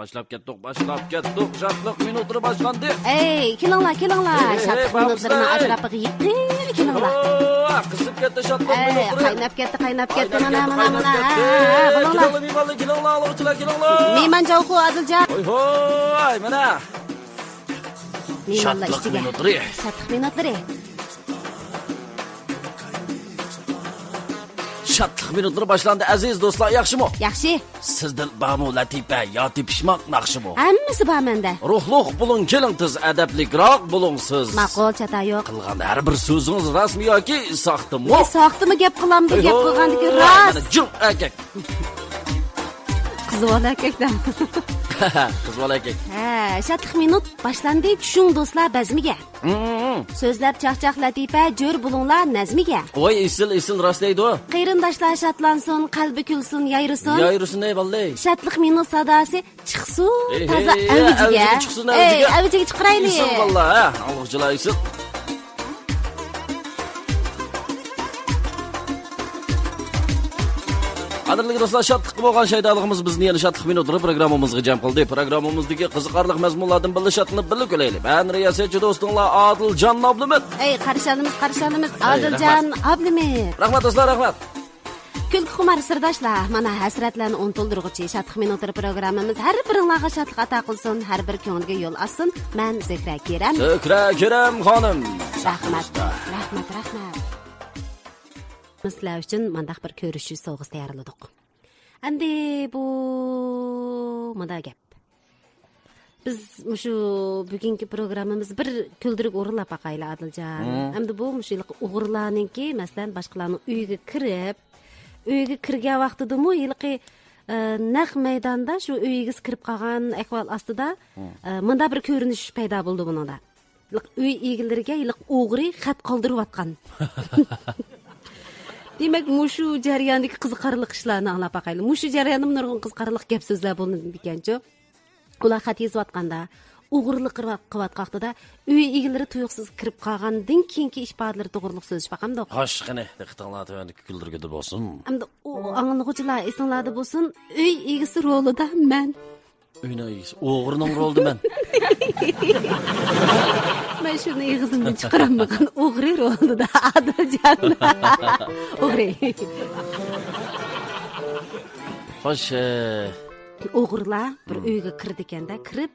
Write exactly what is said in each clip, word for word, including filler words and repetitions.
باشلاپ كەتتۇق، باشلاپ كەتتۇق. شادلىق مىنۇتلىرى باشلاندى. ئەي، كېلىڭلار، كېلىڭلار. ھەي، ھەي، شادلىق مىنۇتلىرىنىڭ ئەتراپىغا يېقىن كېلىڭلار. ھو، قىزىپ كەتتى شادلىق مىنۇتلىرى. ئەي، قايناپ كەتتى، قايناپ كەتتى. مانا، مانا، مانا. ھە، ھە، بولۇڭلار. كېلىڭلار، مېھمانلار، كېلىڭلار، ئالاقچىلار، كېلىڭلار. مېھمان جاۋخۇ، ئادىلجان. ھوي، ھوي، مانا. مېھمانلار شادلىق ئىچىگە. مىنۇتلىرى. شادلىق مىنۇتلىرى. شادلىق مىنۇتلىرى باشلاندى، ئەزىز دوستلار، ياخشىمۇ؟ ياخشى. سىزدە بارمۇ لەتىپە يا تېپىشماق ناخشىمۇ؟ ھەممىسى بار مەندە. روھلۇق بولۇڭ، كېلىڭ تېز، ئەدەپلىكراق بولۇڭ سىز. ماقۇل، چاتا يوق. قىلغان ھەر بىر سۆزىڭىز راستمۇ ياكى ساختىمۇ؟ ئە، ساختىمۇ گەپ قىلامدۇ؟ گەپ قىلغاندىكى راست. مانا جىڭ ئەركەك. قىز بالا ئەركەكتە. قىز بالا ئەركەك. ھە، شادلىق مىنۇت باشلاندى، چۈشۈڭ دوستلار بەزمىگە. مم. سۆزلەپ چاقچاق لەتىپە، جۆر بولۇڭلار نەزمىگە. ۋاي، ئېسىل، ئېسىل، راست دەيدۇ. قېرىنداشلار شادلانسۇن، قەلبى كۈلسۇن، يايرىسۇن. يايرىسۇن، ئەي بالىلى. شادلىق مىنۇت ساداسى چىقسۇن، ئەي، تازا ھەي، ئەۋجىگە. ئەۋجىگە چىقسۇن، ئەي، ئەۋجىگە. ئەۋجىگە چىقىرايلى. ئېسىل بالىلار، ھە، ئالغۇچىلار ئېسىل. قەدىرلىك دوستلار، شادلىققا بولغان شەيدالىقىمىز بىزنى يەنە شادلىق مىنۇتلىرى پروگراممىمىزغا جەم قىلدى. پروگراممىمىزدىكى قىزىقارلىق مەزمۇنلاردىن بىللە شادلىنىپ، بىللە كۈلەيلى. مەن رىياسەتچى دوستۇڭلار ئادىلجان ئابلىمىت. ئەي، قارشى ئالىمىز، قارشى ئالىمىز، ئەي، ئادىلجان ئابلىمىت. رەھمەت دوستلار، رەھمەت. كۈلكە خۇمار سىرداشلار، مانا ھەسرەتلەرنى ئۇنتۇلدۇرغۇچى شادلىق مىنۇتلىرى پروگراممىمىز ھەر بىرىڭلارغا شادلىق ئاتا قىلسۇن، ھەر بىر كۆڭۈلگە يول ئاچسۇن. مەن زۆھرە كېرەم. زۆھرە كېرەم خانىم. رەھمەت، رەھمەت، رەھمەت. سىلەر ئۈچۈن مانداق بىر كۆرۈشۈش سوۋغىسى تەييارلىدۇق. ئەمدى بۇ مۇنداق گەپ. بىز مۇشۇ بۈگۈنكى پروگراممىمىزنى بىر كۈلدۈرۈپ ئورۇنلاپ باقايلى، ئادىلجان. مم. ئەمدى بۇ مۇشۇ ھېلىقى ئوغرىلارنىڭكى، مەسىلەن، باشقىلارنىڭ ئۆيىگە كىرىپ، ئۆيگە كىرگەن ۋاقتىدىمۇ ھېلىقى، ئە، نەق مەيداندا شۇ ئۆي ئىگىسى كىرىپ قالغان ئەھۋال ئاستىدا، مم، ئە، مۇنداق بىر كۆرۈنۈش پەيدا بولدى بۇنىڭدا. ئۆي ئىگىلىرىگە ھېلىقى ئوغرى خەت قالدۇرۇۋاتقان. دېمەك، مۇشۇ جەرياندىكى قىزىقارلىق ئىشلارنى ئاڭلاپ باقايلى. مۇشۇ جەرياندىمۇ نۇرغۇن قىزىقارلىق گەپ سۆزلەر بولىدىكەنچۇ. ئۇلار خەت يېزىۋاتقاندا، ئوغرىلىق قىلىۋاتقان ۋاقتىدا، ئۆي ئىگىلىرى تۇيۇقسىز كىرىپ قالغاندىن كېيىنكى ئىپادىلىرى توغرىلىق سۆزلىشىپ باقامدۇق. خوش، قېنى، دىققىتىڭلار تۆۋەندىكى كۈلدۈرگىدە بولسۇن. ئەمدى ئۇ ئاڭلىغۇچىلار ئېسىڭلاردا بولسۇن، ئۆي ئىگىسى رولىدا مەن. ئۆينىڭ ئىگىسى، ئوغرىنىڭ رولىدا مەن. مەن شۇنى ئېغىزىمدىن چىقىرالمىغان، ئوغرى رولىدا ئادىلجان. ئوغرى. خوش، ئە، ئوغرىلار بىر، مم، ئۆيگە كىرىدىكەندە، كىرىپ،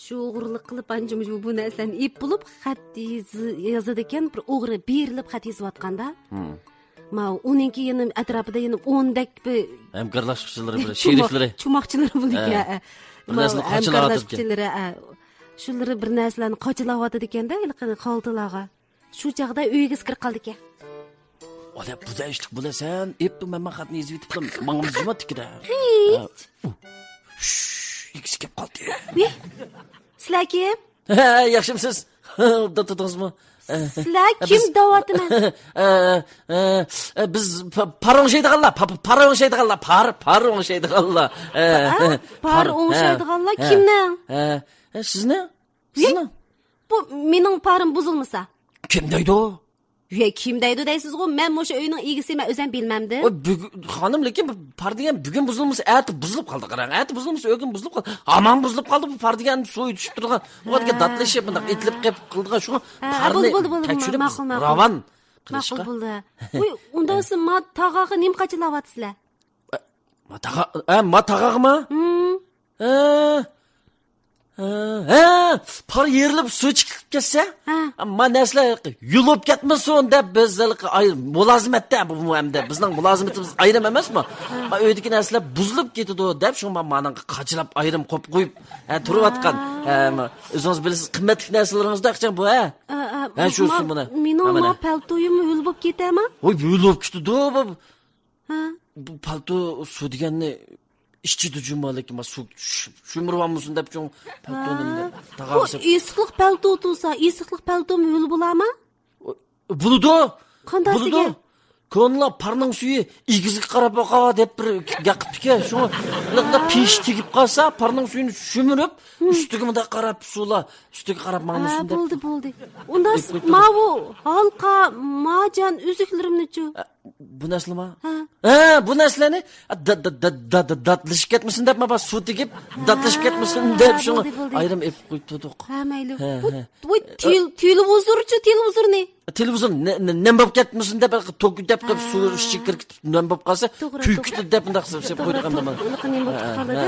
شۇ ئوغرىلىق قىلىپ، ئانچە-مۇنچە بۇ نەرسىلەرنى ئېلىپ بولۇپ، خەت يېزى-، يازىدىكەن، بىر ئوغرى بېرىلىپ خەت يېزىۋاتقاندا، مم، ماۋۇ ئۇنىڭكى يەنە ئەتراپىدا يەنە ئوندەك بىر ھەمكارلاشقۇچىلىرى، بىر چوماق-، شېرىكلىرى. چوماقچىلىرى بولىدىكەن. ھە. بىر نەرسىنى قاچىلاۋاتىدىكەن. ھەمكارلاشقۇچىلىرى، ھە. شۇلىرى بىر نەرسىلەرنى قاچىلاۋاتىدىكەندە، ھېلىقى خالتىلارغا. شۇ چاغدا ئۆيگە كىرىپ قالىدىكەن. ئالا، بۇ دەشلىك بولە سەن، ئېپتۇ مەن خەتنى يېزىۋېتىپتىم. ماڭىمىز جۇما تىكىدە. ھېچ. شش، ئىككىسى كەپ قالدى. ۋى، سىلەر كىم؟ ھە، ياخشىمسىز؟ ئوبدان تۇردىڭىزمۇ؟ سىلەر كىم دەۋاتىمەن؟ ئە، ئە، ئە، بىز پا-، پار ئوڭشايدىغانلار، پا-، پا-، پار ئوڭشايدىغانلار، پار، پار ئوڭشايدىغانلار. ئە، ئە، پار، پار ئوڭشايدىغانلار ھە، كىمنىڭ؟ ھە، ھە، سىزنىڭ؟ ۋى، سىزنىڭ؟ بۇ مېنىڭ پارىم بۇزۇلمىسا. كىم دەيدۇ؟ ۋە كىم دەيدۇ دەيسىزغۇ، مەن مۇشۇ ئۆينىڭ ئىگىسى، مەن ئۆزەم بىلمەمدىم. ئۇ بۈگۈن، خانىم، لېكىن بۇ پار دېگەن بۈگۈن بۇزۇلمىسا، ئەتە بۇزۇلۇپ قالدى، قاراڭ. ئەتە بۇزۇلمىسا، ئۆگۈن بۇزۇلۇپ قالدى. ھامان بۇزۇلۇپ قالدى، بۇ پار دېگەن سۇ يۈتۈشۈپ تۇرىدىغان. بۇ ھە، داتلىشىپ، مۇنداق ئېتىلىپ قېلىپ قىلىدىغان، شۇڭا ھە، پارنى بولدى، بولدى، بولدى، تەكشۈرۈپ ماقۇل، ماقۇل. راۋان قىلىشقا. ماقۇل بولدى. ۋۇي، ئۇنداق بولسا، ما تاغاغا نېمە قاچىلاۋاتىسىلەر؟ ما تاغا، ئە، ما تاغاغىما؟ ھىم. ھە. ھە، ھە، پار يېرىلىپ سۇ چىقىپ كەتسە، ھە، ما نەرسىلەر يول بولۇپ كەتمىسۇن دەپ بىز ھېلىقى ئاي-، مۇلازىمەتتە، بۇ ئەمدى بىزنىڭ مۇلازىمىتىمىز ئايرىم ئەمەسمۇ؟ ھە. ما ئۆيدىكى نەرسىلەر بۇزۇلۇپ كېتىدۇ دەپ، شۇڭا ما مانىڭغا قاچىلاپ ئايرىم قويۇپ قويۇپ، ھە، تۇرۇۋاتقان. ھە. ھە، ما ئۆزىڭىز بىلىسىز، قىممەتلىك نەرسىلىرىڭىزدە ئىخچام بۇ، ھە؟ ھە، ھە، ھە، شۇ ما-، سۇ بۇنى. مېنىڭ ھە، مانا. ما پەلتويۇم ھۆل بولۇپ كېتەما؟ ۋاي، ھۆل بولۇپ كېتىدۇ بۇ. ھە. بۇ پالتو سۇ دېگەننى ئىچىدۇ جۇمۇ، لېكىن ما سۇ شۇ-، شۇمۇرۇۋالمىسۇن دەپ چوڭ پالتونى ھە. تاغاغا بۇ سېلىپ. ئېسىقلىق پالتو تۇرسا، ئېسىقلىق پالتومۇ ھۆل بولارما؟ بولىدۇ. قانداق بولىدۇ. دېگەن؟ كونىلار پارنىڭ سۈيى ئېگىزگە قاراپ ئاقا دەپ بىر گەپ قىپتىكەن. شۇڭا مۇنداق پېشى تېگىپ قالسا، پارنىڭ سۈيىنى شۈمۈرۈپ، ئۈستىگە مۇنداق قاراپ سۇلار، ئۈستىگە قاراپ ھە، ماڭمىسۇن دەپ. بولدى، بولدى. ئۇنداق ئېيتىپ قويدۇم. ماۋۇ ھالقا، مارجان، ئۈزۈكلىرىمنىچۇ؟ ئە، بۇ نەرسىلىمۇ؟ ھە. ھە، بۇ نەرسىلەرنى، ئە، دا-، دا-، دا-، دا-، دا-، داتلىشىپ كەتمىسۇن دەپ، مانا سۇ تېگىپ، داتلىشىپ ھە، كەتمىسۇن دەپ، ھە، شۇڭا بولدى، بولدى. ئايرىم ئېلىپ قويۇپ تۇردۇق. ھە، مەيلى. ھە، بۇ، ھە. بۇ تېل-، تېلېۋىزورچۇ، تېلېۋىزورنى؟ تېلېۋىزور نە-، نە-، نەم بولۇپ كەتمىسۇن دەپ، توكى دەپ، ھە. سۇ ئىچىگە كىرىپ كېتىپ، نەم بولۇپ قالسا، توغرا، كۆكىتىدۇ توغرا. دەپ، مۇنداق سېلىپ توغرا، قويدۇق ئەمدى توغرا. مانا.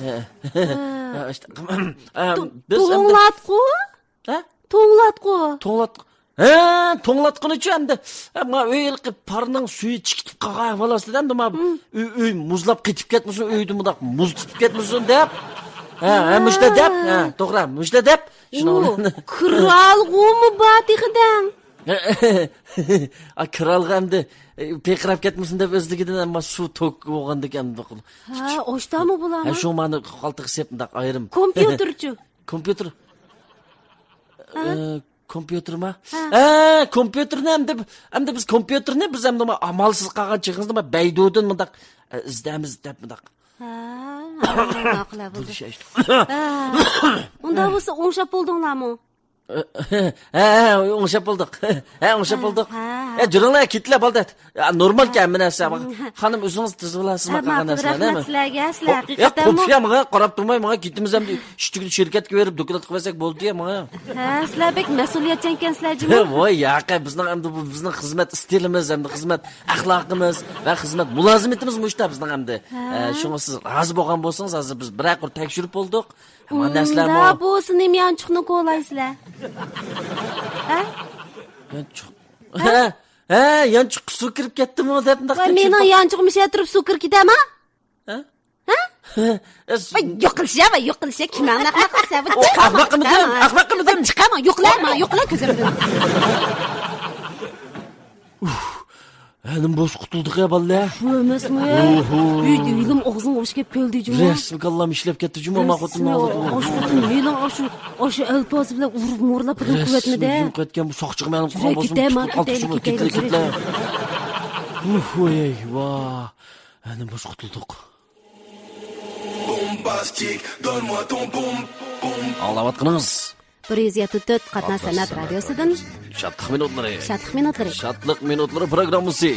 ھە، ھە، ھە. ھە، ئىشتە، ھە، ئىشتە، ئە، بىز ئەمدى توڭلاتقۇ؟ ھە؟ توڭلاتقۇ. توڭلاتقۇ. ھە، توڭلاتقۇنىچۇ ئەمدى. ھە، ما ئۆي ھېلىقى پارنىڭ سۈيى چىقىپ قالغان ئەھۋال ئاستىدا ئەمدى ما ئۆي، ئۆي مۇزلاپ قېتىپ كەتمىسۇن، ئۆيدە مۇنداق مۇز تۇتۇپ كەتمىسۇن دەپ. ھە، ھە، مۇشتا دەپ. ھە، توغرا، مۇشتا دەپ. شۇنىڭ ئۇ، بىلەن كىرئالغۇمۇ بار تېخى دەڭ. ئا، كىرئالغا ئەمدى، ئە، پىرقىراپ كەتمىسۇن دەپ ئۆزلۈكىدىن ئەمما سۇ توك بولغاندىكىن ئەمدى. ھە، ئوشتامۇ بۇلارمۇ؟ ھە، شۇ مانا قالتىغا سېلىپ مۇنداق ئايرىم. كومپيۇتېرچۇ؟ كومپيۇتېر. ھە؟ ئە، كومپيۇتېرما؟ ھە. ھە، كومپيۇتېرنى ئەمدى، ئەمدى بىز كومپيۇتېرنى بىز ئەمدى ما ئامالسىز قالغان چېغىمىزدا ما بەيدۇدىن مۇنداق، ئە، ئىزدەيمىز دەپ مۇنداق. ھە، ماقۇل، ھە، بولدى. ھە. ئۇنداق بولسا ئوڭشاپ بولدۇڭلارمۇ؟ ھە، ھە، ئوڭشاپ بولدۇق. ھە، ئوڭشاپ ھە، بولدۇق. ھە، ھە. ئە، جۈرۈڭلار، كېتىلە، بولدى. يا، نورمالكەن ھەممە نەرسە. ھە. خانىم، ئۆزىڭىز تىزىۋالارسىز، ھە، ماقۇل، قالغان نەرسىلەرنى، رەھمەت سىلەرگە، سىلەر ھە، ھەقىقەتەنمۇ. قوپسا، ماڭا قاراپ تۇرماي، ماڭا كېتىمىز ئەمدى. ئىشتىكىنى شىركەتكە بېرىپ، دوكلات قىلىۋەرسەك بولدى، ماڭا. ھە، سىلەر بەك مەسئۇلىيەتچانكەنسىلەر جۇمۇ. ھە، ۋاي، ياقى، بىزنىڭ ئەمدى بۇ بىزنىڭ خىزمەت ئىستىلىمىز، ئەمدى خىزمەت ئەخلاقىمىز ۋە خىزمەت مۇلازىمىتىمىز مۇشۇ بىزنىڭ ئەمدى. ھە. ئە، شۇڭا سىز رازى بولغان بولسىڭىز، ھازىر بىز بىرەر قۇر تەكشۈرۈپ بولدۇق. ھەممە نەرسىلەرمۇ. ئۇنداق بولسا نېمە يانچۇقنى كولايسىلەر؟ ھە؟ يانچۇق. ھە؟ ھە، ھە، يانچۇققا سۇ كىرىپ كەتتىمۇ دەپ مۇنداق ۋاي، تەكشۈرۈپ مېنىڭ يانچۇقۇم شۇ تۇرۇپ سۇ كىرىپ كېتەمۇ؟ ھە؟ ھە؟ ھە، س- ۋاي، يوقىلىشە، ۋاي، يوقىلىشە، كىمنىڭ ئەخمەق قىلسا، ۋاي، ئۇ، ئەخمەقمىدىم، ئەخمەقمىدىم. چىقامەن، يوقلا، ماڭا يوقلا كۆزۈمدىن. ئەنە بولسا قۇتۇلدۇق يا، بالىلار. شۇ ئەمەسمۇ؟ ئوھو. ئۆي-، ئۆيلىم ئاغزىڭغا ئوش كەپ كەلدى، جۇمۇ. رەسمىي كاللام ئىشلەپ كەتتى، جۇمۇ، ما خوتۇن، ما خوتۇن. ئاشۇ خوتۇن ھېلىڭ ئاشۇ، ئاشۇ ئەلپازى بىلەن ئۇرۇپ مورلاپ بىردىن قىلىۋەتمىدى. رەسمىي جۇمۇ قىلىۋەتكەن بۇ ساقچىغا مەلۇم قىلغان بولسىمۇ، كېتىپ قالدى، شۇمۇ، كېتىلە، كېتىلە. ئۇھ، ۋاي، ۋاي. ئەنە بولسا قۇتۇلدۇق. Bombastique, donne-moi ton boum, boum. ئاڭلاۋاتقىنىڭىز بىر يۈز يەتتە تۆت قاتناش سەنئەت رادىيوسىدىن شادلىق مىنۇتلىرى. شادلىق مىنۇتلىرى. شادلىق مىنۇتلىرى پروگراممىسى.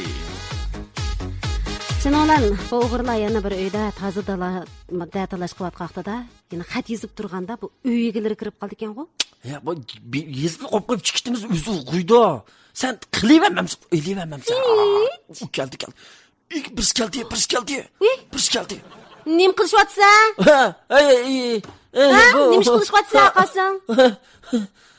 شۇنىڭ بىلەن بۇ ئوغرىلار يەنە بىر ئۆيدە تازا دالا-، دە تالاش قىلىۋاتقان ۋاقتىدا يەنە خەت يېزىپ تۇرغاندا بۇ ئۆي ئىگىلىرى كىرىپ قالىدىكەنغۇ. يا، بۇ بى-، يېزىپ قويۇپ قويۇپ چىقىشتىمىز ئۆزى ئوقۇيدۇ. سەن قىلىۋەرمەمسەن، ئېلىۋەرمەمسەن. ھېچ. ئۇ كەلدى، كەلدى. ئىك، بىرسى كەلدى، بىرسى كەلدى. ئۇي. بىرسى كەلدى. نېمە قىلىشىۋاتىسەن؟ ھە، ئەي، ئەي، ئەي، ھە؟ بۇ نېمە ئىش قىلىشىۋاتىسەن، قاسىم؟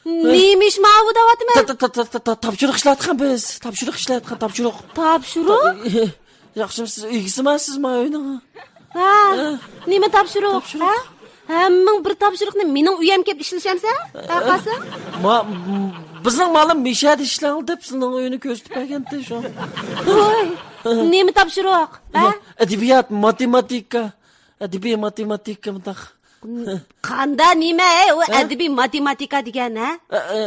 نېمە ئىش ماۋۇ دەۋاتىمەن؟ تا-، تا-، تاپشۇرۇق ئىشلەۋاتقان بىز. تاپشۇرۇق ئىشلەۋاتقان، تاپشۇرۇق. تاپشۇرۇق؟ تا-، ياخشىمۇ سىز ئىگىسىما سىز ما ئۆينىڭ؟ ھە، نېمە تاپشۇرۇق؟ تاپشۇرۇق. ھە؟ ھەممىڭ بىر تاپشۇرۇقنى مېنىڭ ئۆيەمگە كەپ ئىشلىشەمسەن؟ ھە، قاسىم؟ ما-، بىزنىڭ مالىم مىشەدە ئىشلەڭ دەپ سىزنىڭ ئۆينى كۆرسىتىپ بەرگەنتى شۇ. ۋوي، نېمە تاپشۇرۇق؟ ھە؟ يا، ئەدەبىيات، ماتېماتىكا. ئەدەبىي ماتېماتىكا مۇنداق. قاندا نېمە، ھەي، ئۇ ھە؟ ئەدەبىي ماتېماتىكا دېگەن، ھە؟ ئە، ئە،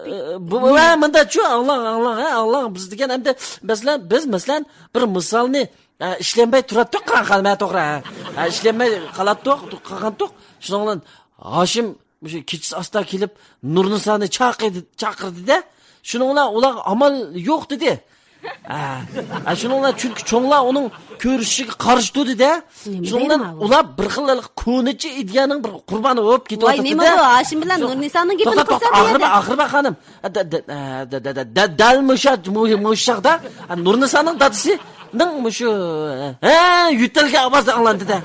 ئە، بۇ، ھە، مۇنداچۇ، ئاڭلاڭ، ئاڭلاڭ، ھە، ئاڭلاڭ. بىز دېگەن ئەمدى، مەسىلەن، بىز، مەسىلەن، بىر مىسالنى، ھە، ئىشلەنمەي تۇراتتۇق، قان خانىم، ھە، توغرا، ھە؟ ھە، ئىشلەنمەي قالاتتۇق، قالغانتۇق. شۇنىڭ بىلەن ھاشىم مۇشۇ كېچىسى ئاستا كېلىپ، نۇرنىسانى چاقىردى، چاقىردى-دە، شۇنىڭ بىلەن ئۇلارغا ئامال يوق دېدى. ھە. ھە، شۇنىڭ بىلەن، چۈنكى چوڭلار ئۇنىڭ كۆرۈشىگە قارشى تۇردى-دە. نېمە شۇنىڭ بىلەن دەيدۇ ماۋۇ؟ ئۇلار بىر خىل ھېلىقى كونىچە ئىدىيەنىڭ بىر قۇربانى بولۇپ ۋاي، نېمە كېتىۋاتىدۇ-دە. بۇ؟ ھاشىم بىلەن شۇ-، نۇرنىسانىڭ گېپىنى توختا، توختا، قىلسام ئاخىرى بار، ئاخىرى بار، خانىم. ھە، دە-، دە-، ھە، دە-، دە-، دە-، دە-، دە-، دەل مۇشۇ، مۇ-، مۇشۇ چاغدا، ھە، نۇرنىسانىڭ دادىسىنىڭ مۇشۇ، ھە، يۆتەلگەن ئاۋازى ئاڭلاندى-دە.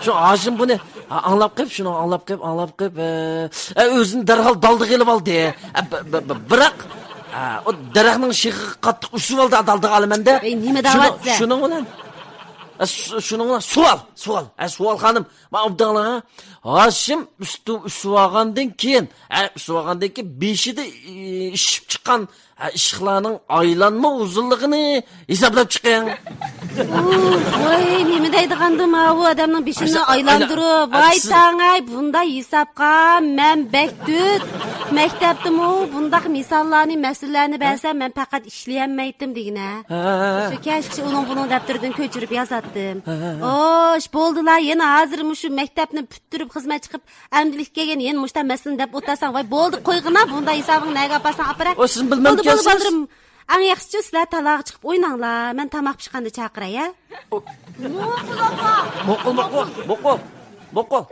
شۇ ھاشىم بۇنى، ھە، ئاڭلاپ قېلىپ، شۇنى ئاڭلاپ قېلىپ، ئاڭلاپ قېلىپ، ھە، ھە، ئۆزىنى دەرھال دالدىغا ئېلىۋالدى. ھە، بىر-، بىر-، بىر-، بىراق، ھە، ئۇ دەرەخنىڭ شېخىغا قاتتىق ئۈسۈۋالدى، دالدىغا ئالىمەندە. ئەي، نېمە دەۋاتىسەن؟ شۇنىڭ بىلەن، ھە، شۇ-، شۇنىڭ بىلەن سوئال، سوئال، ھە، سوئال خانىم. مانا ئوبدان ئاڭلاڭ، ھە. ھاشىم ئۈستى ئۈسۈۋالغاندىن كېيىن، ھە، ئۈسۈۋالغاندىن كېيىن بېشىدا، ئى، ئىششىپ چىققان، ھە، ئىششىقلارنىڭ ئايلانما ئۇزۇنلۇقىنى ھېسابلاپ چىقىڭ. ۋاي، نېمە دەيدىغاندىم، ھاۋۇ ئادەمنىڭ بېشىنى ئايلاندۇرۇپ. ۋاي تاڭاي، بۇنداق ھېسابقا مەن بەك دۆت. مەكتەپتىمۇ بۇنداق مىساللارنى، مەسىلىلەرنى بەرسەم، مەن پەقەت ئىشلىيەلمەيتتىم دېگىنە. شۇ كەچكىچە ئۇنىڭ بۇنىڭ دەپتىرىدىن كۆچۈرۈپ يازاتتىم. خوش، بولدىلا، يەنە ھازىر مۇشۇ مەكتەپنى پۈتتۈرۈپ خىزمەت چىقىپ، ئەمدىلىككە كەلگەن يەنە مۇشتا مەسىلىنى دەپ ئولتۇرساڭ، ۋاي، بولدى، قويغىنا، بۇنداق ھېسابىڭنى نەگە ئاپارساڭ ئاپىرە. ئۇ سىزنى بىلمەمدىكەنسىز. بولدى، بولدى، بالىلىرىم. ئەڭ ياخشىچۇ سىلەر تالاغا چىقىپ ئويناڭلار، مەن تاماق پىشقاندا چاقىراي، ھە؟ ماقۇل، ماقۇل، ماقۇل، ماقۇل.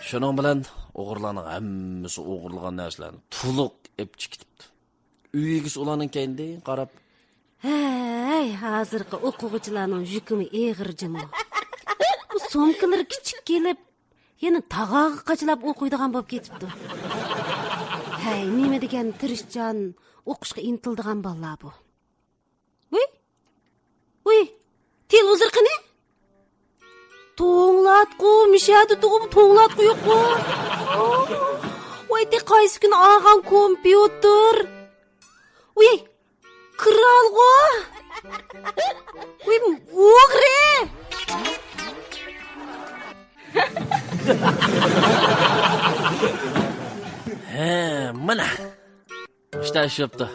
شۇنىڭ بىلەن ئوغرىلارنىڭ ھەممىسى ئوغرىلىغان نەرسىلەرنى تولۇق ئېلىپ چىقىپ كېتىپتۇ. ئۆي ئىگىسى ئۇلارنىڭ كەينىدىن قاراپ، ھەي، ھازىرقى ئوقۇغۇچىلارنىڭ يۈكىمۇ ئېغىر جۇمۇ. بۇ سومكىلىرى كىچىك كېلىپ، يەنە تاغاغا قاچىلاپ ئوقۇيدىغان بولۇپ كېتىپتۇ. ھەي، نېمە دېگەن تىرىشچان، ئوقۇشقا ئىنتىلىدىغان بالىلار بۇ. ۋۇي، ۋۇي، تېلېۋىزور قېنى؟ توڭلاتقۇ، مۇشەدە تۇغۇم توڭلاتقۇ يوققۇ. ۋاي، تېخى قايسى كۈنى ئالغان كومپيۇتېر؟ ۋۇي، قىرالغۇ. ۋۇي، ئوغرى. ھە، مانا. مۇشتا ئىشلەپتۇ.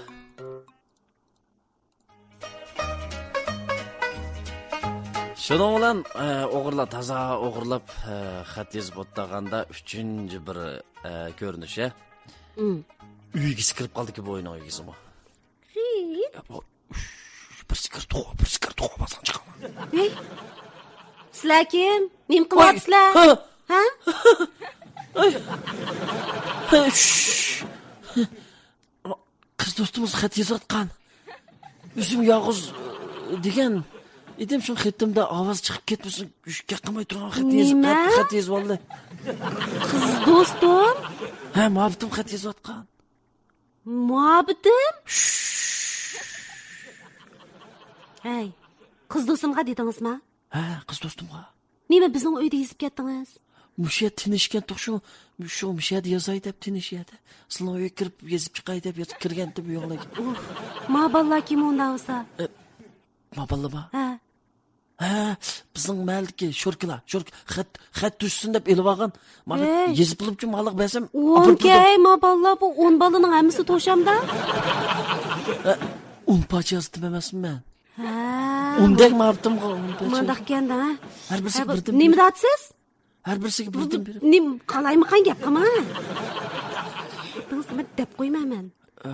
شۇنىڭ بىلەن، ئە، ئوغرىلار تازا ئوغرىلاپ، ئە، خەت يېزىپ ئولتۇرغاندا ئۈچىنچى بىر، ئە، كۆرۈنۈش، ئە. ئۆي ئىگىسى كىرىپ قالدىكى بۇ ئۆينىڭ ئىگىسىمۇ. بىرسى كىردى، بىرسى كىردى، باسقان چىقىڭلار. ھەي، سىلەر كىم؟ نېمە قىلىۋاتىسىلەر؟ ھە؟ قىز دوستىمىز خەت يېزىۋاتقان. ئۆزۈم يالغۇز، ئە، دېگەن ئىدىم، شۇ خېتىمدە ئاۋاز چىقىپ كەتمىسۇن، گەپ قىلماي تۇرغان خەت يېزىپ، نېمە؟ خەت، خەت يېزىۋالدى. قىز دوستۇم؟ ھە، مۇھەببىتىم خەت يېزىۋاتقان. مۇھەببىتىم؟ ھەي، قىز دوستۇمغا دېدىڭىزما؟ ھە، قىز دوستۇمغا. نېمە، بىزنىڭ ئۆيدە يېزىپ كەتتىڭىز؟ مۇشۇ يەردە تىنچ ئىكەن، توق شۇ، شۇ مۇشۇ يەردە يازاي دەپ تىنچ يەردە. سىزنىڭ ئۆيگە كىرىپ يېزىپ چىقاي دەپ ياز-، كىرگەنتىم يولىغا. ئۇھ، ما بالىلار كىم ئۇنداق بولسا؟ ئە، ما بالىلار ما؟ ھە. ھە، بىزنىڭ مەھەللىدىكى شوركىلار، شوركا خەت، خەت تۇتسۇن دەپ ئېلىۋالغان. مانا ھەي. يېزىپ بولۇپچۇ مالىغا بەرسەم، ئون ئاپىرىپ كەي، ما بالىلار، بۇ ئون بالىنىڭ ھەممىسى توشامدا؟ ھە، ئون پارچە يازدىم ئەمەسمۇ مەن؟ ھە. ئوندەك ماپتىمغا، ئون پارچە. مانداق ئىكەندە، ھە؟ ھەر بىرسىگە بىردىن بىر. نېمە دەتسىز؟ ھەر بىرسىگە بىردىن بىر. نېمە، قالايمىقان گەپ قىلما. دەپ قويمايمەن. ئا،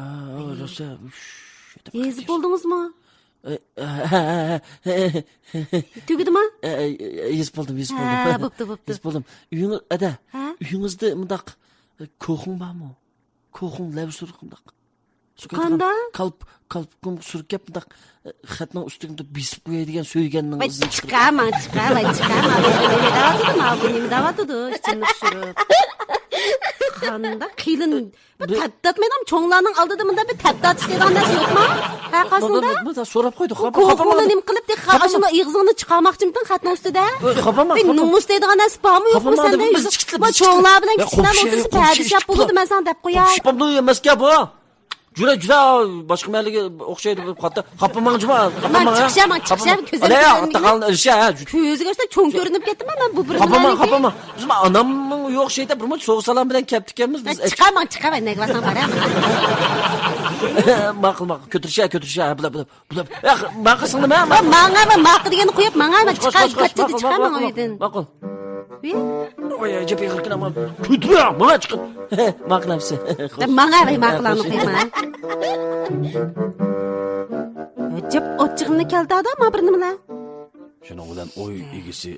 روسا، ئۈش، دەپ يېزىپ بولدىڭىزمۇ؟ ئە، ئە، ئە، ئە، ئە. تۈگىدىما؟ ئە، ئە، ئە، يېزىپ بولدۇم، يېزىپ بولدۇم. ھە، بوپتۇ، بوپتۇ. يېزىپ بولدۇم. ئۆيىڭىز، ئەدە، ھە؟ ئۆيىڭىزدە مۇنداق، ئە، كوخۇڭ بارمۇ؟ كوخۇڭ لەۋ سۇرۇق مۇنداق. قانداق؟ كالپ-، كالپۇكۇمغا سۈركەپ مۇنداق، ئە، خەتنىڭ ئۈستىگە مۇنداق بېسىپ قوياي دېگەن سۆيگەننىڭ ۋاي، ئىزىنى چىقىرىپ. چىقارماڭ، چىقار، ۋاي، چىقارماڭ. بۇ نېمە دەۋاتىدۇ، ما بۇ نېمە دەۋاتىدۇ؟ ئىچىمنى پۇشۇرۇپ. قانداق قېلىن بۇ بىر تەپتاتمايدىغان چوڭلارنىڭ ئالدىدا مۇنداق بىر تەپتاتىش دەيدىغان نەرسە يوقما؟ ھە، قاسىمدا؟ بۇ، بۇ، بۇ، سوراپ قويدۇق. بۇ خاپا، كوخۇڭنى خاپا. نېمە قىلىپ، تېخى خاپا. ئاشۇنى ئېغىزىڭنى چىقارماقچىمىدىڭ خەتنىڭ ئۈستىدە؟ ئۆي، خاپا ما، بىر خاپا. نومۇس دەيدىغان نەرسە بارمۇ يوقمۇ خاپا ما، سەندە؟ بىز يۈز-، چىقىتلىق ما، بىز چوڭلار بىلەن يا، كىچىكلەر قومشى، ئوتتۇرىسىدا قومشى پەردىشەپ چىقىپلا. بولىدۇ، مەن ساڭا دەپ قوياي. قومشى ئەمدى ئەمەسكەن بۇ. جۈرە، جۈرە، باشقا مەھەللىگە ئوخشايدۇ، بۇ قاتتىق. خاپا ماڭجىما، خاپا ماڭ، چىقىشە، ماڭ، چىقىشە، كۆزۈڭنى ئاتا قالدى، ئېرىشە، ھە، جۈ-، كۆزىگە ئاشتا چوڭ كۆرۈنۈپ كەتتىمەن مەن بۇ بىر خاپا ماڭ، خاپا ماڭ. بىز ئانامنىڭ يوق شەيتە بىر مۇنچە سوغا سالام بىلەن كەپتىكەنمىز. بىز ئەك-، چىقاماڭ، چىقاماڭ، نەگە بارساڭ بار، ھە. ماقۇل، ماقۇل، كۆتۈرۈشە، كۆتۈرۈشە، ھە، بۇلار، بۇلار، بۇلار. ئە، ماقا سىڭدىم، ھە، ماقا. ماڭا، ماقا دېگەننى قويۇپ، ماڭا، چىقار، قاچ، قاچ، قاچ، چىقار، ماقۇل، ماڭا ماقۇل، ئۆيدىن. ماقۇل. ۋىي. ۋاي، ئەجەب ئېغىركەن، ئەمما كۆتۈرە، ماڭا چىقىپ. ماقۇل ئەمسە. ماڭا، ۋاي، ماقۇللارنى قويما. ئەجەب ئاچچىقىمنى كەلتۈردى، ما بىر نېمىلەر. شۇنىڭ بىلەن ئۆي ئىگىسى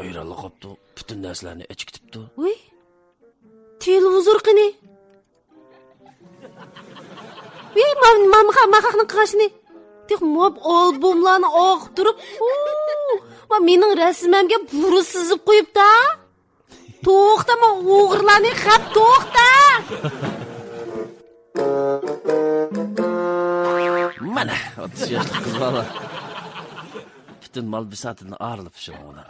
ھەيرانلا قاپتۇ، پۈتۈن نەرسىلەرنى ئەچىكىتىپتۇ. ۋىي، تېلېۋىزور قېنى؟ ۋىي، ما-، ما-، ما-، ماقاقنىڭ قاغىشىنى. تېخى ما ئالبوملارنى ئاختۇرۇپ، ئۇ، ما مېنىڭ رەسىمەمگە بۇرۇت سىزىپ قويۇپتا. توختا، ما ئوغرىلارنى خەپ، توختا! مانا، ئوتتۇز ياشلىق قىز بالا. پۈتۈن مال بىساتىدىن ئايرىلىپ شۇنىڭ بىلەن.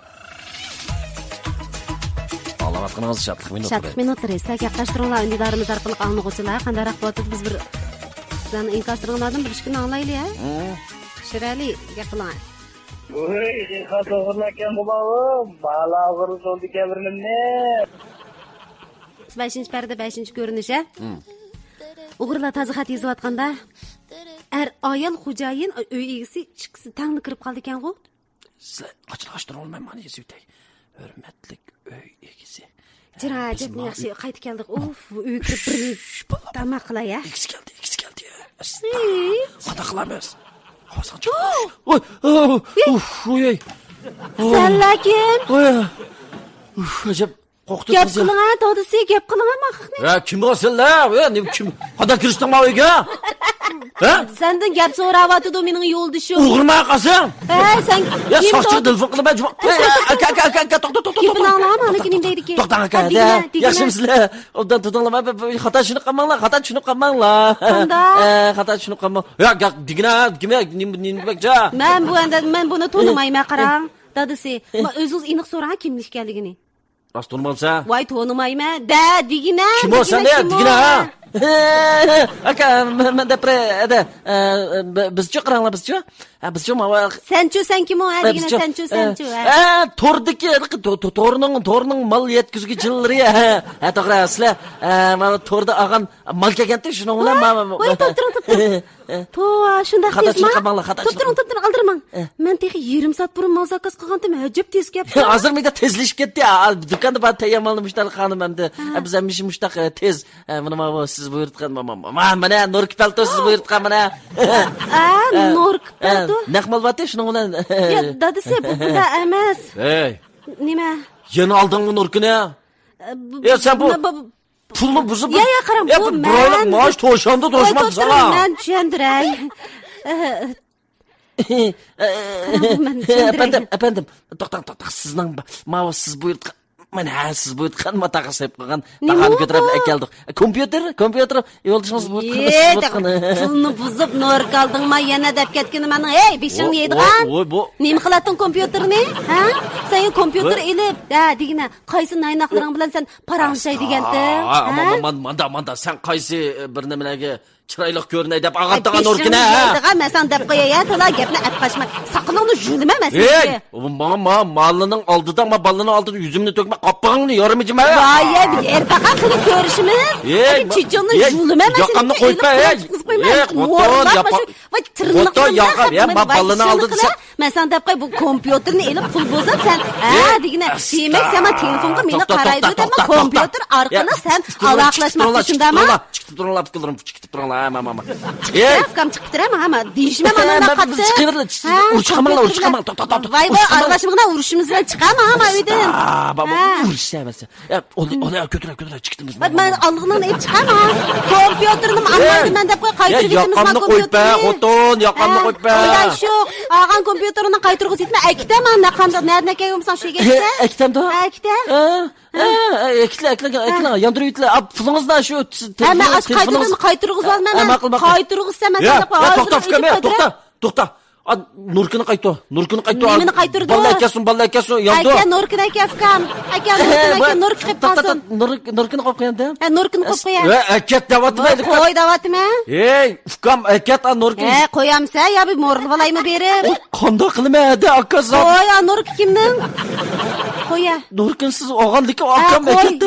ئاڭلاۋاتقىنىڭىز شادلىق مىنۇتلىرى. شادلىق مىنۇتلىرى. سىلەر گەپ قىلىشتۇرۇڭلار، ئۈندىدارىمىز ئارقىلىق ئاڭلىغۇچىلار. قانداقراق بولۇۋاتىدۇ؟ بىز بىر سىلەرنىڭ ئىنكاسلىرىڭلاردىن بىر ئىككىنى ئاڭلايلى، ھە؟ ھە. شىرئەلى، گەپ قىلىڭ. ۋوي، دېھقان توغرىلاكەن بۇ. بالا ئوغرى سولدى كەبىرنىمنى. بەشىنچى پەردە، بەشىنچى كۆرۈنۈش، ھە؟ ھىم. ئوغرىلار تازا خەت يېزىۋاتقاندا، ئەر، ئايال، خوجايىن، ئۆي ئىگىسى ئىككىسى تەڭلا كىرىپ قالىدىكەنغۇ. سىلەر قاچىلاشتۇرۇۋالماي مانا يېزىۋېتەي. ھۆرمەتلىك ئۆي ئىگىسى. جىرا، ھە، بىز جەپنى ما-، ياخشى قايتا كەلدۇق. ئۇف، ئۆيگە كىرىپ بىر شش، بالا. تاماق قىلاي، ھە؟ ئىگىسى كەلدى، ئىگىسى كەلدى. ئەستە. ھىي. قانداق قىلىمىز؟ ئاۋازىڭ چىقىپ. ۋوي، ۋوي، ۋوي. ئۇف، ۋوي. سەنلەر كىم؟ ۋوي. ئۇف، ئەجەب. قورقۇتۇپ گەپ قىلىڭ، ھە، دادىسى، گەپ قىلىڭ، ھە، ماقىقنى. ھە، كىم بۇ سەنلەر؟ ھە، نېمە، كىم؟ قانداق كىرىشتىڭ ماۋۇ ئۆيگە؟ ھە؟ سەندىن گەپ سوراۋاتىدۇ مېنىڭ يولدىشىم. ئوغرىما قالساڭ. ھە، سەن يا كىم ساقچىغا تېلېفون قىلىمەن، جۇمۇ. ھە، ئاكا، ئاكا، ئاكا، ئاكا، توختا، توختا، توختا. گېپىنى ئاڭلاڭ، مانا كىم دەيدىكى. توختاڭ، ئاكا، ھە، دېگىنە، ھە. دېگىنە. ياخشىمۇسىلەر؟ ئوبدان تۇردۇڭلارمۇ؟ بىر، بىر خاتا چۈشىنىپ قالماڭلار، خاتا چۈشىنىپ قالماڭلار. قانداق؟ ھە، خاتا چۈشىنىپ قالماڭ. يا، يا، دېگىنە، دېگىنە، نېمە، نېمە دېمەكچى؟ مەن بۇ ئەندە، مەن بۇنى تونۇمايمەن، قاراڭ. دادىسى، ما، ئۆزىڭىز ئېنىق سوراڭ، كىمنىڭ ئىكەنلىكىنى. راست تونۇمامسەن؟ ۋاي، تونۇمايمەن. دە، دېگىنە، كىم ئۇ دېگىنە، سەن دە؟ كىم ئۇ؟ دېگىنە، ھە؟ ئاكا، مەن، مەن دەپ بېرەي، دە. ئە، بى-، بىزچۇ، قاراڭلار، بىزچۇ. ھە، بىزچۇ، ماۋۇ. سەنچۇ، سەن كىم ئۇ؟ ھە، دېگىنە، بىزچۇ. سەنچۇ، ئە، سەنچۇ، ھە. ئە، توردىكى، ھېلىقى تو-، تو-، تورنىڭ، تورنىڭ مال يەتكۈزگۈچىلىرى، ھە. ھە، توغرا، سىلەر، ئە، ماۋۇ توردا ئالغان مال كەلگەنتى، شۇنىڭ بىلەن ۋاي، ماۋۇ. ۋاي، توپ تۇرۇڭ، توپ تۇرۇڭ. توۋا، شۇنداق خاتا تېزما؟ چۈشىنىپ قالماڭلار، خاتا توپ تۇرۇڭ، چۈشىنىپ توپ تۇرۇڭ، ئالدىرىماڭ. ئە. مەن تېخى يېرىم سائەت بۇرۇن مال زاكاز قىلغانتىم، ئەجەب تېز كەپتۇ. ھازىر مېنى تېزلىشىپ كەتتى. ئا، دۇكاندا بار تەييار مالنى مۇشتاق خانىم ئەمدى. ھە. ئە، بىز ھەمىشە مۇشتاق، ئە، تېز. ئە، مانا، مانا، سىز بۇيرۇتقان، ما، ما، ما، ما، مانا نوركا پەلتو سىز بۇيرۇتقان، مانا. ئە، ئە، نوركا پەلتو؟ نەق مال بارتى، شۇنىڭ بىلەن. يا، دادىسى، بۇ بۇنداق ئەمەس. ھەي. نېمە؟ يەنە ئالدىڭمۇ نوركىنى؟ ئە، بۇ، يا، سەن بۇ بۇ، بۇ، پۇلنى بۇزۇپ، يا، يا، قاراڭ، يا، بۇ بىر، بىراۋلار مەن. مائاش توشامدا توشماپتۇ ساڭا. مەن چۈشەندۈرەي. ئە، قاراڭ، بۇ مەن چۈشەندۈرەي. ئەپەندىم، ئەپەندىم، توختاڭ، توختاڭ، سىزنىڭ ب-، ماۋۇ سىز بۇيرۇتقان، مانا، ھە، سىز بۇيرۇتقان ماتاغا سېلىپ قويغان نېمە تاخاننى ئۇ كۆتۈرۈپ بۇ؟ ئەكەلدۇق. ئە، كومپيۇتېر، كومپيۇتېر، يولدىشىڭىز بۇيرۇتقان، سىز بۇيرۇتقان. پۇلنى بۇزۇپ، نوركا ئالدىڭما يەنە دەپ كەتكىنى مانا. ھەي، بېشىڭنى يەيدىغان. ۋوي، ۋوي، بۇ. نېمە قىلاتتىڭ كومپيۇتېرنى؟ ھە؟ سەن كومپيۇتېر ۋوي. ئېلىپ، ھە، دېگىنە. قايسى نايناقلىرىڭ بىلەن سەن پاراڭلىشاي دېگەنتىڭ؟ ھە؟ مانا، مانا، مانا، سەن قايسى، ئە، بىر نېمىلەرگە چىرايلىق كۆرۈنەي دەپ ئالغانتىڭ نوركىنى، ھە؟ دەيدىغان، مەن ساڭا دەپ قوياي، ھە، تولا گەپنى ئەپ قاچما. ساقىلىڭنى يۇلىمەن مەن سېنىڭكى. ھەي، ماڭا، ما، ماللىنىڭ ئالدىدا، ما، بالىنىڭ ئالدىدا يۈزۈمنى تۆكمە، قاپىقىڭنى يارىمىجىمە. ۋاي، يەر باققان كۈنى كۆرۈشىمىز. ھەي، چېچىڭنى يۇلىمەن مەن سېنىڭكى. ياقامنى قويۇپ بەر، ھەي. ۋاي، تىرنىقلىرىڭ بىلەن، ۋاي، بالىنىڭ ئالدىدا. مەن ساڭا دەپ قوي، بۇ كومپيۇتېرنى ئېلىپ پۇل بۇزۇپ سەن، ھە، دېگىنە. دېمەك، سەن ما تېلېفونغا مېنى قارايدۇ دەپ، ما كومپيۇتېر ئارقىلىق سەن ئالاقىلەشمەكچى، شۇنداقمۇ؟ چىقىپ تۇرۇڭلار، پۇكىلىرىم، چىقىپ تۇرۇڭلار، ھە، ما، ما، ما. ئەي! ئۇكام، چىقىپ تۇرە، ما، ما، دېيىشمە، مانا قاتتىق. چىقىۋېرىلە، ئۇرۇشقا ماڭلا، ئۇرۇشقا ماڭ، توختا، توختا، ۋاي، ۋاي، ئارىلاشمىغىنا، ئۇرۇشىمىز بىلەن چىقا، ما، ما، ئۆيدىن. ئۇرۇشسا ئەمەس. يا، ئۇنى، ئۇنى كۆتۈرە، كۆتۈرە، چىقىتىمىز. مەن ئالغىنىڭنى ئېلىپ چىقاما. كومپيۇتېرنى ئالمايمەن دەپ قوي، قايتۇرۇپ كېتىمىز، ما، ياقامنى قويۇپ بەر، كومپيۇتېرنى. خوتۇن، ياقامنى قويۇپ بەر. ئويلا شۇ، ئالغان كومپيۇتېرىڭنى قايتۇرغۇزۇپ كېتىمەن، ئەكېتەمەن، نەقەمدە، نەدىن ئەكەلگەن بولساڭ شۇ ئەكېتە. ئەكېتەمدۇ؟ ئەكېتە. ھە، ھە، ئەكېتىڭلار، ئەكېتىڭلار، ياندۇرۇۋېتىڭلار. ئا، پۇلىڭىزنى شۇ ھە، مەن ئاشۇ قايتۇرغۇزۇۋالىمەن، مەن. ماقۇل، ماقۇل. قايتۇرغۇزسا مەن. يا، سەن يا، توختا، ئۇكام، يا، توختا، توختا. ئا، نوركىنى قايتۇر، نوركىنى قايتۇر. نېمىنى قايتۇردۇ؟ بالىلار ئەكەلسۇن، بالىلار ئەكەلسۇن، ياندۇ. ئەكە، نوركىنى ئەكە، ئۇكام. ئەكە، نوركىنى ئەكە، نوركا قىلىپ قالسۇن. نوركىنى قويۇپ قويايمەن. ھە، نوركىنى قويۇپ قوياي. ھە، ئەكەت دەۋاتىمەن. قوي دەۋاتىمەن. ھەي، ئۇكام، ئەكەت، ئا، نوركىنى. ھە، قويامسەن يا بىر مورلىۋالايمۇ بېرىپ؟ قانداق قىلىمەن، ھەدە، ئاكا، زادى. قوي، ئا، نوركا كىمنىڭ؟ قويە. نوركىنى سىز ئالغاندىكىن ئاكام ئەكەت دەۋاتىدۇ.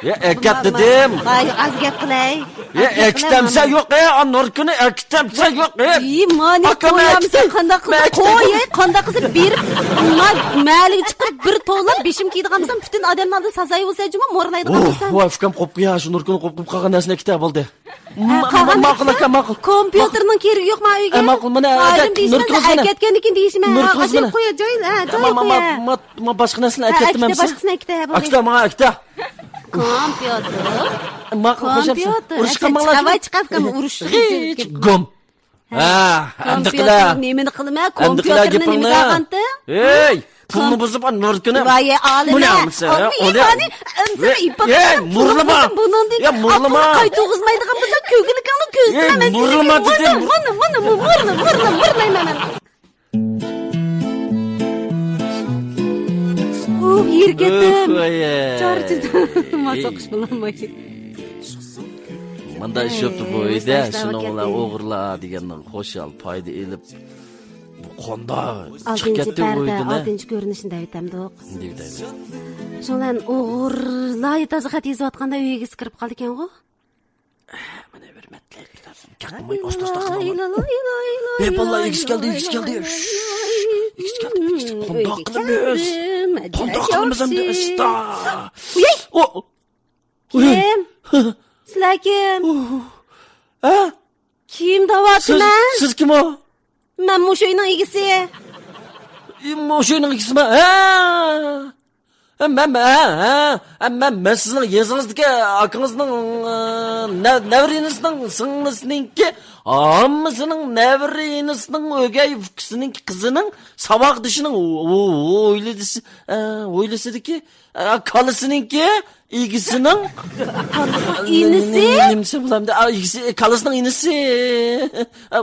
يا، ئەكەت دېدىم. ۋاي، ئاز گەپ قىلاي. يا، ئەكىتەمسەن يوق، ئە، ئا، نوركىنى ئەكىتەمسەن يوق، ئە. ئى، مانى ئاكام قويامسەن، ئەكىتەم. قانداق قىلسا قوياي، قانداق قىلسا بېرىپ، مەھەللىگە چىقىپ بىر توۋلاپ، بېشىم كىيىدىغان بولسام، پۈتۈن ئادەمنىڭ ئالدىدا سازاي بولسا جۇمۇ، مورلايدىغان بولسام. ۋاي، ئۇكام، قوپقا يا، شۇ نوركىنى قوپقا قالغان نەرسىنى ئەكىتە بولدى. قالغان ماقۇل ئاكا، ماقۇل. كومپيۇتېرنىڭ كېرىكى يوق ما ئۆيگە. ماقۇل، مانا، ئايرىم دېيىشمەن، نوركىنى قويسىنا. ئەكەتكەندىن كېيىن دېيىشمەن. نوركىنى قويسىنا. قويە، جايىل، ھە، جايىل قويە. ما، باشقا نەرسىنى ئەكەتتىم ئەمسە. باشقىسىنى ئەكىتە، ھە، بولدى. ئەكىتە، ماڭا ئەكىتە. كومپيۇتېر. ماقۇل، خوش ئەمسە. كومپيۇتېر. ئۇرۇشقا ماڭلا. چاۋاي چىقاپ كەم ئۇرۇش. گوم. ھە، ئەمدى قىلە. كومپيۇتېر نېمىنى قىلىمەن؟ ئەمدى قىلە كومپيۇتېرنى گېپىڭنى. نېمىگە ئالغانتىڭ؟ ھەي، پۇلنى بۇزۇپ، ئا، نوركىنى. ۋاي، ئالىمە. بۇنى ئالمىسا، ئالمىسا، ئۇنى. ئالمىسا، ئىپپەت. ھەي، مۇرلىما. بۇنىڭدىن يا، مۇرلىما. ئاپىڭنى قايتۇرغۇزمايدىغان بولسا، كۆگىلىكىڭنى كۆزىتىمەن. ھەي، مۇرلىما دېدىم. مانا، مانا، مانا، مۇرلا، مۇرلا، مۇرلايمەن مەن. ئۇھ، يېرى كەتتىم. ئۇھ، ۋاي. چارچىدىم. ماس ئوقۇش بولالماي. مۇنداق ئىش بوپتۇ بۇ ئۆيدە، شۇنىڭ بىلەن ئوغرىلار دېگەننىڭ خۇشال پايدا ئېلىپ، بۇ قوندا چىقىپ كەتتى بۇ ئۆيدىن. ئالتىنچى پەردە، ئالتىنچى كۆرۈنۈشنى دەۋېتەمدۇق. دەۋېتەيلى. شۇنىڭ بىلەن ئوغرىلار تازا خەت يېزىۋاتقاندا ئۆي ئىگىسى كىرىپ قالىدىكەنغۇ. مانا ھۆرمەتلەپ، كەقماي ئوستا-ئوستا قىلىۋالدى. ھەي باللا، ئىگىسى كەلدى، ئىگىسى كەلدى. ئىگىسى كەلدى، ئىگىسى. قانداق قىلىمىز؟ قانداق قىلىمىز ئەمدى، ئۇستا؟ ئۇي! ئۇ! كىم؟ سىلەر كىم؟ ھە؟ كىم دەۋاتىمەن؟ سىز، سىز كىم ئۇ؟ مەن مۇشۇ ئۆينىڭ ئىگىسى. مۇشۇ ئۆينىڭ ئىگىسىما؟ ھە؟ ھە، مەن، ھە، ھە، ھە، مەن، مەن سىزنىڭ يېزىڭىزدىكى ئاكىڭىزنىڭ، ئە، نە-، نەۋرە ئىنىسىنىڭ سىڭلىسىنىڭكى، ھاممىسىنىڭ نەۋرە ئىنىسىنىڭ ئۆگەي ئۇكىسىنىڭكى قىزىنىڭ ساۋاقدىشىنىڭ ھو-، ھو-، ھويلىدىسى-، ئە، ھويلىسىدىكى، ئە، كالىسىنىڭكى ئىگىسىنىڭ ئىنىسى؟ نېمىسى بولامدۇ؟ ئا، ئىگىسى، كالىسىنىڭ ئىنىسى. ئا، ئا،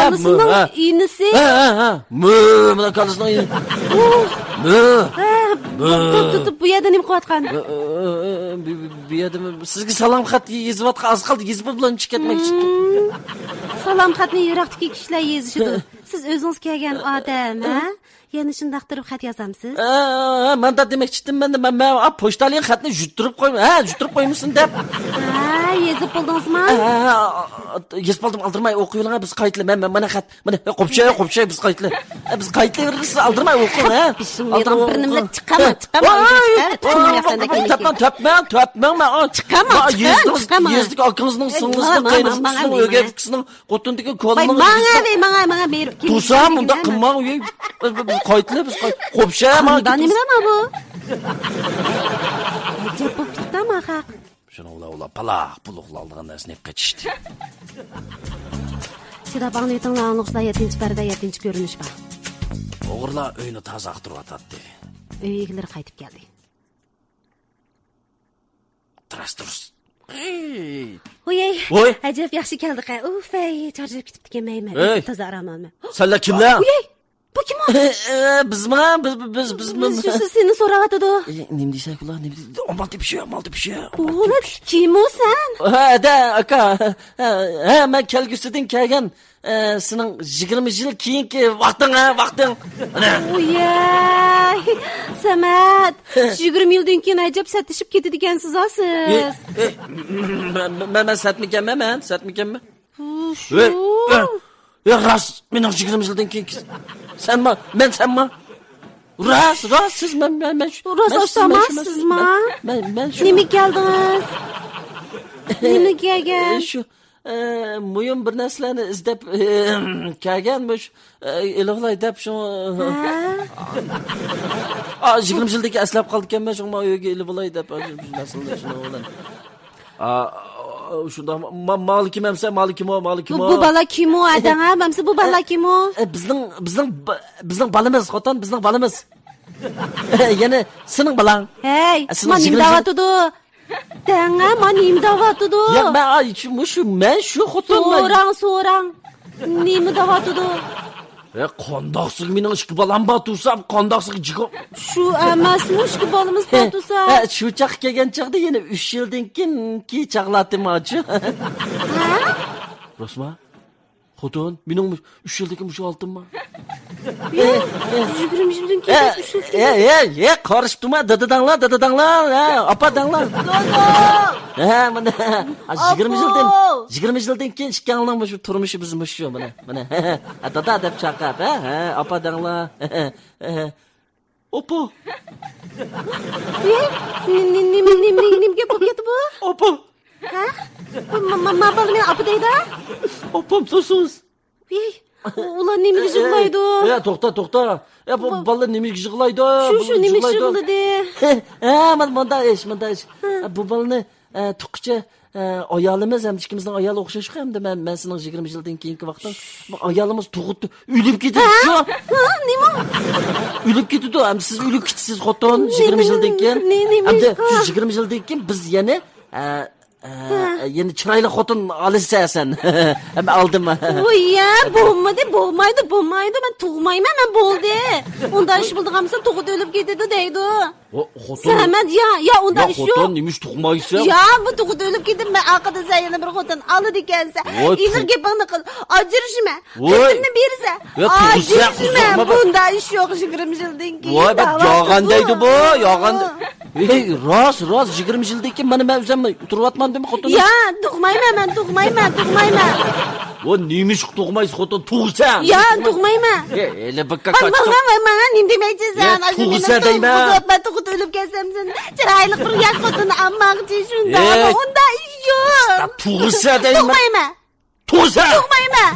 كالىسىنىڭ ئىنىسى؟ ھە، ھە، ھە. مۇ، مانا كالىسىنىڭ ئىنى. مۇ. ھە، مۇ. بۇ، بۇ، بۇ يەردە نېمە قىلىۋاتقان؟ ئە، ئە، ئە، بۇ، بۇ، بۇ يەردە سىزگە سالام خەت يېزىۋاتقان، ئاز قالدى يېزىپ بولىدىغان چىقىپ كەتمەكچى. سالام خەتنى يىراقتىكى كىشىلەر يېزىشىدۇ. سىز ئۆزىڭىز كەلگەن ئادەم، ھە؟ يەنە شۇنداق تۇرۇپ خەت يازامسىز؟ ئە، مەن دە دېمەكچىدىم، مەن، مەن، مەن، ئا، پوچتاليان خەتنى يۈتتۈرۈپ قويما، ھە، يۈتتۈرۈپ قويمىسۇن دەپ. ھە، يېزىپ بولدىڭىزمۇ؟ ھە، ھە، ھە، يېزىپ بولدۇم، ئالدىرىماي ئوقۇۋېلىڭ، بىز قايتىلى، مەن، مەن، مانا خەت، مانا، قوپچاي، قوپچاي، بىز قايتىلى. ھە، بىز قايتىلى، سىز ئالدىرىماي ئوقۇڭ، ھە. بېشىڭ يېغىم بىر نېمىلەر چىقامەن، چىقامەن، چىقامەن، تۆپمەڭ، تۆپمەڭ، تۆپمەڭ، مەن، چىقامەن، چىقامەن، يېزىدىكى ئاكىڭىزنىڭ سىڭلىسىنىڭ، قېينىقىنىڭ، ئۆگەي ئۇكىسىنىڭ، خوتۇندىكى كولىنىڭ، ماڭا، ماڭا، ماڭا، تۇرسا، مۇنداق قىلماڭ، ئۆي، بىز قايتىلى، بىز قايت-، قوپشا، ماڭا. نېمە بۇ؟ ئەجەب بولۇپ كېتىپتۇ، ماخاق. شۇنىڭ بىلەن ئۇلار پالاق پۇلۇقلار ئالىدىغان نەرسىنى ئېلىپ قېچىشتى. چىداپ ئاڭلىۋېتىڭلار، ئاڭلىغۇچىلار، يەتتىنچى پەردە، يەتتىنچى كۆرۈنۈش بار. ئوغرىلار ئۆينى تازا ئاختۇرۇۋاتاتتى. ئۆي ئىگىلىرى قايتىپ كەلدى. تۇرۇس، تۇرۇس. ھويەي. ھوي. ئەجەب ياخشى كەلدىق ھە. ئۇفەي، چارچاپ كېتىپتىكەنمەن مەن. ھەي. تازا ئارام ئالىمەن. سەنلەر كىملەر؟ ھويەي. بۇ كىم ئۇ؟ بىزما، بىز، بىز، بىز، بىز، بىز، سېنى سوراۋاتىدۇ. نېمە دېيسەك ئۇلار؟ نېمە دېيسەك؟ ئامال تېپىشى، ئامال تېپىشى. ئۇلار كىم ئۇ سەن؟ ھە، دە، ئاكا. ھە، مەن كەلگۈسىدىن كەلگەن. ئە، سېنىڭ يىگىرمە يىل كېيىنكى ۋاقتىڭ، ھە، ۋاقتىڭ. ئەنە. ۋويەي، سەمەت، يىگىرمە يىلدىن كېيىن ئەجەب سەتلىشىپ كېتىدىكەنسىز ھە سىز. ئە، ئە، مەن، مەن، مەن سەتمىكەنمەن، مەن سەتمىكەنمەن؟ شۇ. ئە، ئە، ئە، راست، مېنىڭ يىگىرمە يىلدىن كېيىنكى. سەنما، مەن سەنما؟ راست، راست، سىز، مەن، مەن، مەن شۇ. راست، مەن، ئاشتاما، مەن شۇ، مەن، سىزما؟ مەن، مەن شۇ. نېمە كەلدىڭىز؟ نېمە كەلگەن؟ ئە، شۇ. ئە، مۇھىم بىر نەرسىلەرنى ئىزدەپ، ئە، كەلگەن مۇشۇ، ئە، ئېلىۋالاي دەپ شۇ. ھە؟ ئا، يىگىرمە يىلدىكى ئەسلەپ قالدىكەنمەن، شۇڭا ئۆيگە ئېلىۋالاي دەپ، شۇ، شۇ نەرسىلەرنى شۇنىڭ بىلەن. ئا، شۇنداق، ما-، مالىكىم ئەمسە، مالىكىمۇ، مالىكىمۇ. بۇ، بۇ بالا كىمۇ، ئەدەڭ، ھە؟ ئەمسە بۇ بالا ئە، كىمۇ؟ ئە، بىزنىڭ، بىزنىڭ، بىزنىڭ بالىمىز، خوتۇن، بىزنىڭ بالىمىز. يەنە سېنىڭ بالاڭ. ھەي، ئە، سېنىڭ ما نېمە دەۋاتىدۇ؟ دەڭە، ما نېمە دەۋاتىدۇ؟ ياق، مەن، ئا، شۇ، مۇشۇ، مەن شۇ خوتۇن، مەن. سوراڭ، سوراڭ. نېمە دەۋاتىدۇ؟ ھە، قانداقسىغا مېنىڭ ئىككى بالام بار تۇرسا، قانداقسىغا جىگا. شۇ ئەمەسمۇ، ئىككى بالىمىز بار تۇرسا. ھە، شۇ چاغقا كەلگەن چاغدا يەنە ئۈچ يىلدىن كېيىنكى چاغلاتىماچۇ. ھە؟ راستما؟ خوتۇن، مېنىڭ مۇ-، ئۈچ يىلدىكى مۇشۇ ھالىتىم بار. يىگىرمە يىلدىن كېيىن ئۈچ يىل. ھە، ھە، ھە، قارىشىپ تۇرما، دادا دەڭلار، دادا دەڭلار، ھە، ئاپا دەڭلار. دادا! ھە، مانا، ھە، يىگىرمە يىلدىن، ئاپا! يىگىرمە يىلدىن كېيىن ئىككىڭلارنىڭ مۇشۇ تۇرمۇشى بىز مۇشۇ، مانا، مانا، ھە، ھە، دادا دەپ چاقىرىپ، ھە، ھە، ئاپا دەڭلار. ھە، ھە. ئاپا. ئى، نېمە، نېمە، نېمە، نېمە گەپ بولۇپ كەتتى بۇ؟ ئاپا. ھە؟ بۇ ما، ما، ما بالا مېنى ئاپا دەيدۇ؟ ئاپام تۇرسىڭىز. ئى، ئۇلار نېمىگە يىغلايدۇ؟ ئە، توختا، توختا. ئە، بۇ بالىلار نېمىگە يىغلايدۇ؟ شۇ، شۇ نېمىگە يىغلايدۇ؟ ھە، مانا مۇنداق ئىش، مۇنداق ئىش. بۇ بالىنى، ئە، تۇغقىچە ئە، ئايالىمىز ھەم ئىككىمىزنىڭ ئايالى ئوخشاشقۇ، ھەمدە مەن، مەن سېنىڭ يىگىرمە يىلدىن كېيىنكى ۋاقتىڭ. ئايالىمىز تۇغۇتتى، ئۆلۈپ كېتىدۇ. ھە؟ نېمە؟ ئۆلۈپ كېتىدۇ. ھەم سىز ئۆلۈپ كېتىسىز، خوتۇن، يىگىرمە يىلدىن كېيىن. ھەمدە شۇ يىگىرمە يىلدىن كېيىن بىز يەنە، ئە، ئە، يەنە چىرايلىق خوتۇن ئالىسەن سەن. ھەم ئالدىم. ۋوي يا، بولمىدى، بولمايدۇ، بولمايدۇ. مەن تۇغمايمەن، مەن بولدى. ئۇنداق ئىش بولىدىغان بولسا، تۇغۇت ئۆلۈپ كېتىدۇ دەيدۇ. ۋو، خوتۇن. سەمەت، يا، يا، ئۇنداق يا، ئىش يوق. خوتۇن، نېمە ئىش تۇغمايسەن؟ يا، بۇ تۇغۇت ئۆلۈپ كېتىپ، مەن ئارقىدىن سەن يەنە بىر خوتۇن ئالىدىكەنسەن. ۋوي، ئېغىر تۇغ- گېپىڭنى قىل. ئاجرىشىمەن. ۋوي. خوتۇننى بېرىسەن. يا، تۇغسا، ئاجرىشىمەن. قىزىقما بۇ. بۇنداق ئىش يوق، يىگىرمە يىلدىن كېيىن. ۋوي، بەك داۋا يالغان قىلدى. دەيدۇ بۇ، يالغان. ھەي، راست، راست، يىگىرمە يىلدىن كېيىن مانا مەن ئۆزۈم تۇرۇۋاتمامدىم خوتۇن. يا، تۇغمايمەن، مەن تۇغمايمەن، تۇغمايمەن. ۋو، نېمىشقا تۇغمايسىز خوتۇن، تۇغسا. يا، تۇغمايمەن. ھەي، ھېلى بىر ۋاي، كاكا ماڭا، ۋاي، ماڭا نېمە دېمەيسىز يا، سەن؟ ئاشۇ تۇغسا مېنى دەيمەن. بۇزۇۋاتما، تۇغۇت ئۆلۈپ كەتسەم سەن. چىرايلىق بىر ياش خوتۇننى ئالماقچى، شۇنداق. ھەي. ئۇنداق ئىش يوق. يا، تۇغسا دەيمەن. تۇغمايمەن. تۇغسا! تۇغمايمەن!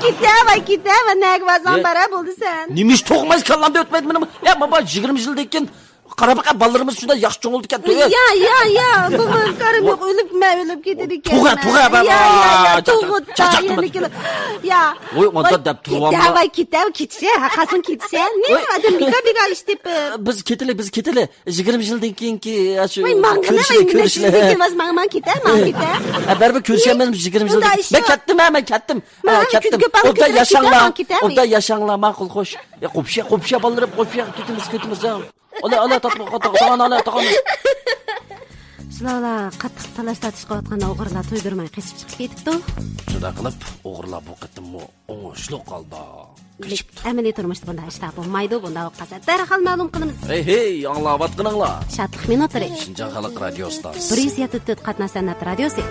كېتە، ۋاي، كېتە، ۋاي، نەگە بارساڭ بارە، بولدى سەن. نېمىش تۇغمايسىز، كاللامدىن ئۆتمەيدۇ مېنىڭ. يا، بابا، يىگىرمە يىلدىن كېيىن قاراپ باققان بالىلىرىمىز شۇنداق ياخشى چوڭ بولدىكەن. يا، يا، يا، بابا، كارىم يوق، ئۆلۈپ، مەن ئۆلۈپ كېتىدىكەن. تۇغا، تۇغا، بابا. يا، يا، يا، تۇغۇت، چاقچاقتىما. يەنە كېلىپ. يا. ۋوي، ئوندا دەپ تۇرۇۋالما. كېتە، ۋاي، كېتە، كېتىشە، ھە، قاسىم كېتىشە. نېمە ئادەم بىكار، بىكار ئىش تېپىپ. بىز كېتىلى، بىز كېتىلى. يىگىرمە يىلدىن كېيىنكى، ئاشۇ ۋاي، ماڭغىنە، كۆرۈشلەر، ۋاي، ماڭغىنە، كۆرۈشلەر. ماڭ، ماڭ، كېتە، ماڭ، كېتە. ھە، بەرىبىر كۆرۈشەلمەيمىز يىگىرمە يىلدىن. مەن كەتتىم، ھە، مەن كەتتىم. ھە، كەتتىم. ئوبدان ياشاڭلار، ئوبدان ياشاڭلار، ماقۇل، خوش. يا، قوپشا، قوپشا، بالىلىرىم، قوپشا، كېتىمىز، كېتىمىز، ھە. ئالا، ئالا، تاقان، ئالا، تاقان. شۇلارلا قاتتىق تالاش تارتىش قىلىۋاتقان ئوغرىلار تۇيدۇرماي قېچىپ چىقىپ كېتىپتۇ. شۇنداق قىلىپ، ئوغرىلار بۇ قېتىممۇ ئوڭۇشلۇق ھالدا قېچىپتۇ. ئەمەلىي تۇرمۇشتا بۇنداق ئىشلار بولمايدۇ، بۇنداق بولۇپ قالسا دەرھال مەلۇم قىلىمىز. ھەي، ھەي، ئاڭلاۋاتقىنىڭلار. شادلىق مىنۇتلىرى. شىنجاڭ خەلق رادىيو ئىستانسىسى. بىر يۈز يەتتە پۈتۈن ئوندىن تۆت قاتناش سەنئەت رادىيوسى.